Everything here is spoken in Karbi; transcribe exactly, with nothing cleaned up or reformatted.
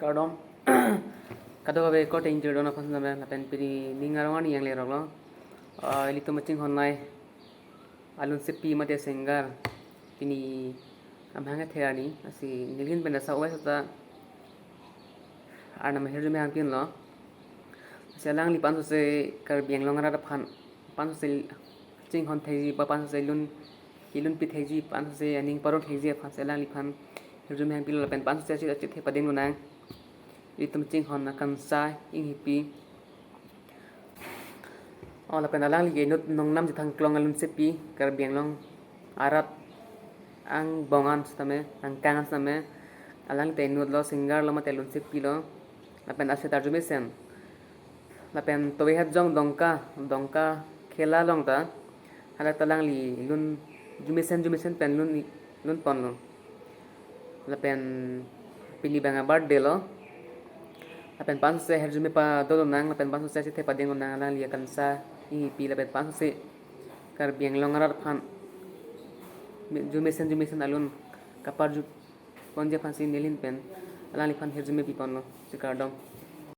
Kardom. Kadokave korte ingjir don aphan sitame lapen pini ning arong arni yang lerok lo. Ah, ilitum chinghon nai alunsepi mate singer pini amahang athe arni, lasi nelihin pen asa ove seta Arnam ahirjume hangpinlo. Lasi alangliphan sose Karbi Anglong arat aphan, phan sose chinghon thekji, ba phan sose lun, kelunpi thekji, phan sose aning parong thekji aphan si alangliphan hirjume hangpinlo lapen phan sose achit achit the pading lonang. Ilitum chinghon akansa Inghipi. O lapen alangli ke inut Nongnam Jethang Klong alunsepi, Karbi Anglong arat angbong an sitame, angkang an sitame, alangli ta inut lo, singer lo mate alunsepi lo. Lapen aset arjumesen. Lapen tovehet jong Dongka, Dongka khela along ta, hadak ta alangli lun, arjumesen arjumesen pen lun, lun ponlo. Lapen pini abang a-birthday lo. Lapen phan sose hirjume pado lonang, lapen phan sose achit the pading lonang alangli akansa Inghipi, lapen phan sose Karbi Anglong arat aphan arjumesen arjumesen alun kaparju ponji aphan si nelihin pen alangliphan hirjume piponlo. Lasi kardom.